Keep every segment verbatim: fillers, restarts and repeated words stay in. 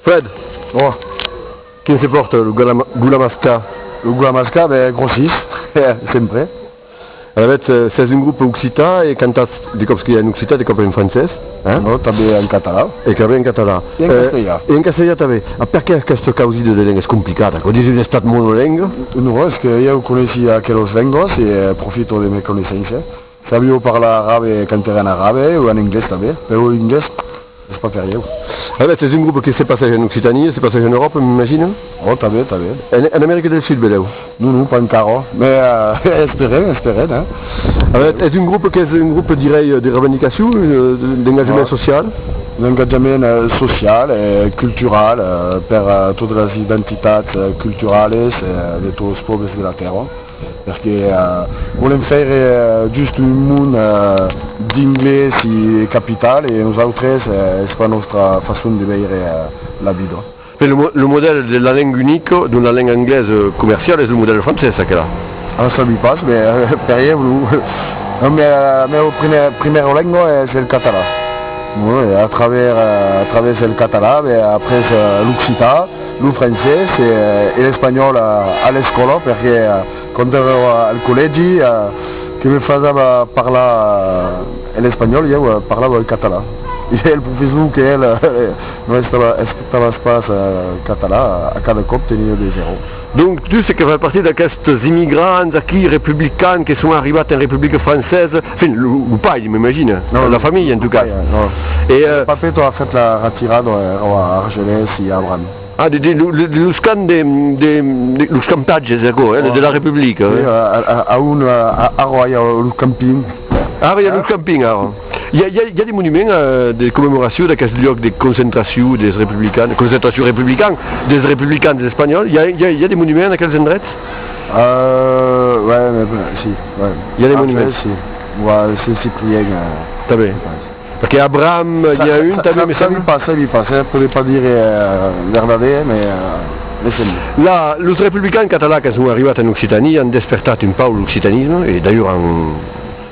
Fred! Oh! Quin se pòrta lo Goula-, Goulamascà? Lo Goulamascà, ben, grossís, sempre. Alavetz, eh, sètz un grop occitan e cantatz de còps que en occitan, de còps en francés, eh? Non, tanben en catalan. E tanben en catalan. E en castelhan. E en castelhan tanben. Ah, perqué aquesta causida de lengas? Es complicat, aquò, dins un estat monolengua? Non, es que ieu coneissi aquelas lengas e, eh, profito de me coneissença. Sabiáu parlar arabe quand èra en arabe o en anglés tanben, però l'inglés es pas per ieu. Alavetz, es un grop que se passeja en Occitània, se passeja en Euròpa, m'imagine? Oh, tanben, tanben. En, en America del Sud, belèu? Non, non, pas encara, mès, eh, esperem, esperem, eh. Alavetz, es un grop qu'es un grop, dirai, de revendicacion, eh, d'engatjament social? D'engatjament, eh, social e cultural, eh, per, eh, totas las identitats, eh, culturalas, eh, de tots los pòbles de la tèrra. Perque, eh, volèm faire, eh, just un mond, eh, d'inglés e capital, e nosautres, eh, es pas nòstra façon de veire, eh, la vida. Mès lo mo-, lo modèl de la lenga unica, d'una lenga anglesa comerciala, es lo modèl francés, aquela. Ah, sabi pas, mès, eh, per ieu, lo, la mea, la mea prime-, primièra lenga es el catalan. Bon, e a travèrs, eh, a travèrs del catalan, ben, après, eh, l'occitan, lo francés e, e l'espanhòl a, a l'escòla, perque, eh, quand èra al collègi, eh, que me fasava parlar, eh, en espanhòl, ieu, eh, parlava en catalan. E el professor que el, eh, non estava, estava pas, eh, catalan, a cada còp tenia de zèro. Donc, tu, se que fas partit d'aquestes immigrants aquí, republicans, que son arribats en Republica Francesa, enfin, lo, lo paire, m'imagine, la familha, en tot cas. Non, lo paire, non. E, eh, Papeto a fait la retirada, eh, a Argelès e a Abram. Ah, de, de, de, de los camps de, de, de los campatges, aquò, eh, de la Republica, eh. A, a, a on, a, a, ara i a los campings. Ara i a los campings, ara. I a, i a, i a de monuments, eh, de commemoracion d'aquest luòc de concentracion dels republicans, concentracion republicana dels republicans espanhòls. I a, i a, i a de monuments en aquels endrets? Euh, ouais, mais, si, ouais. I a de monuments. Après, si. Ouais, Saint-Cyprien, euh, je pense. Tanben. Perque Abram, i a un tanben, me sembla. Sabi pas, sabi pas, eh, pòde pas dire, eh, vertadèr, mès, eh, me sembla. La, los republicans catalans que son arribats en Occitània an despertat un pauc l'occitanisme, e d'ailleurs an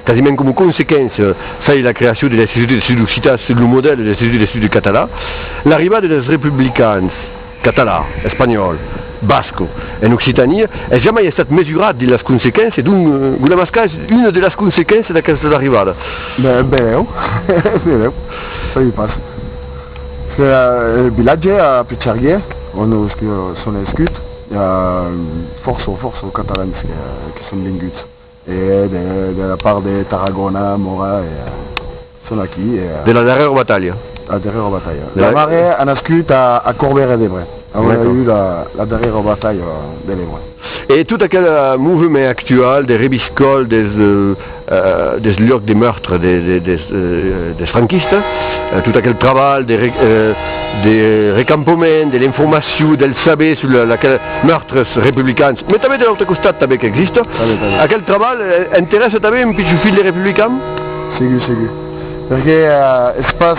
quasiment coma consequéncia fait la creacion de l'Institut d'Estudis Occitans sul lo modèl de l'Institut d'Estudis Catalans. L'arribada dels republicans catalan, espanhòl, basco, en Occitània, es jamai estat mesurat dins las consequéncias, donc, eh, Goulamascà es una de las consequéncias d'aquesta arribada. Ben, belèu, belèu, sabi pas. Se, eh, el vilatge a Puigcerguier, ont es que son nascuts, i a fòrça, fòrça catalans que, que son venguts. E de, de la part de Tarragona, Mora, e, eh, son aquí, e, eh, de la darrèra batalha. La darrèra batalha. La mare a nascut a, a Corbera d'Ebre. On a eu la, la darrèra batalha de l'Ebre. E tot aquel, eh, movement actual de reviscòl dels, eh, eh, dels luòcs de meurtre de, de, des, eh, dels franquistas, eh, tot aquel trabalh de re-, eh, de recampament, de l'informacion, del saber sus la, la, meurtres republicans, mès tanben de l'autre costat tanben qu'exista. Tanben, tanben. Aquel trabalh, eh, interèssa tanben un pichon filh de republican? Segur, segur. Perque, eh, es pas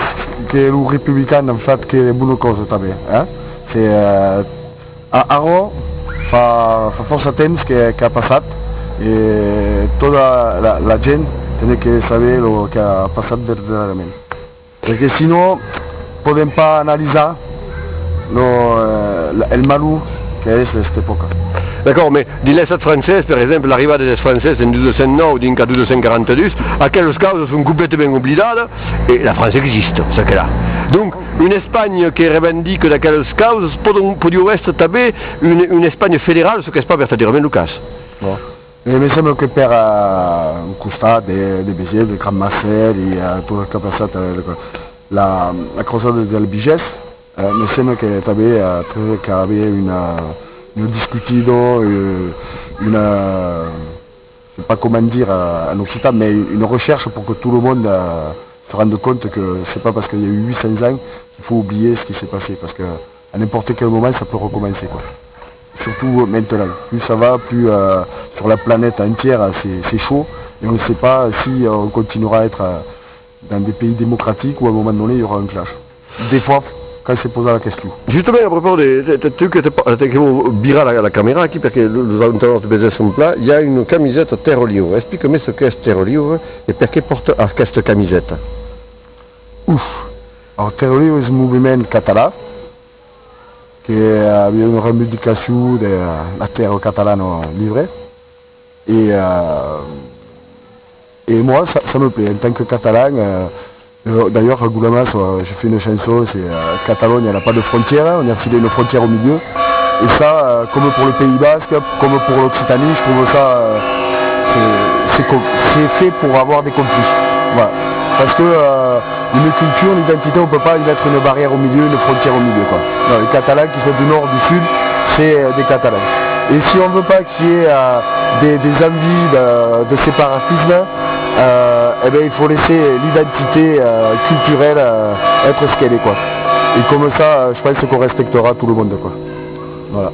que lo republican an fat que de bona causa tanben, eh? Se, eh, a-, ara fa, fa fòrça temps que, qu'a passat, e tota la, la gent tene que saber lo qu'a passat vertadèrament. Perque sinon, podèm pas analisar lo, eh, el malur qu'es esta epòca. D'acòrd, mès dins l'estat francés, per exemple, l'arribada dels francés en dotze cent nòu dinc a dotze cent quaranta-dos, aquelas causas son completament oblidadas e la França exista, çaquelà. Donc, una Espanha que revendica d'aquelas causas pòdon, podiá èstre tanben una, una Espanha federala, çò qu'es pas vertadèrament lo cas. Bon. E me sembla que per, eh, un costat de, de Besièrs, de Grand Marcèl e, eh, tot el qu'a passat, eh, la, la crosada del Vigés, eh, me sembla que tanben, eh, que, que aviá una, una discutida, eh, una, je sais pas comment dire, eh, en occitan, mais une recherche pour que tout le monde, eh, se rende compte que c'est pas parce qu'il y a eu huit cents ans qu'il faut oublier ce qui s'est passé, parce que à n'importe quel moment, ça peut recommencer, quoi. Surtout maintenant. Plus ça va, plus, euh, sur la planète entière, c'est, c'est chaud. Et on ne sait pas si, euh, on continuera à être, euh, dans des pays démocratiques ou à un moment donné, il y aura un clash. Des fois, quand se posa la question. Justament, a propòs de, de, de, tu que te pa-, te, que vau virar la, la camèra aquí, perque lo, los entenedors te vesèsson plan, i a una camiseta Terra Liure. Explica-me çò qu'es Terra Liure e perqué pòrta aquesta camiseta. Uf! Alors, Terra Liure es un moviment catalan. que, euh, aviá una reivindicacion de, euh, la terra catalana libre. Et, euh, et moi, ça, ça me plaît, en tant que catalan, euh, euh, d'ailleurs, à Goulamas, euh, j'ai fait une chanson, c'est, euh, Catalogne, elle n'a pas de frontière, hein, on a filé une frontière au milieu. Et ça, euh, comme pour le Pays Basque, comme pour l'Occitanie, je trouve ça, euh, c'est, c'est co-, c'est fait pour avoir des conflits. Voilà. Parce que, euh, une culture, une identité, on peut pas y mettre une barrière au milieu, une frontière au milieu, quoi. Non, les Catalans qui sont du nord, du sud, c'est, euh, des Catalans. Et si on veut pas qu'il y ait, euh, des, des envies de, de séparatisme, euh, eh ben, il faut laisser l'identité, euh, culturelle, euh, être ce qu'elle est, quoi. Et comme ça, euh, je pense qu'on respectera tout le monde, quoi. Voilà.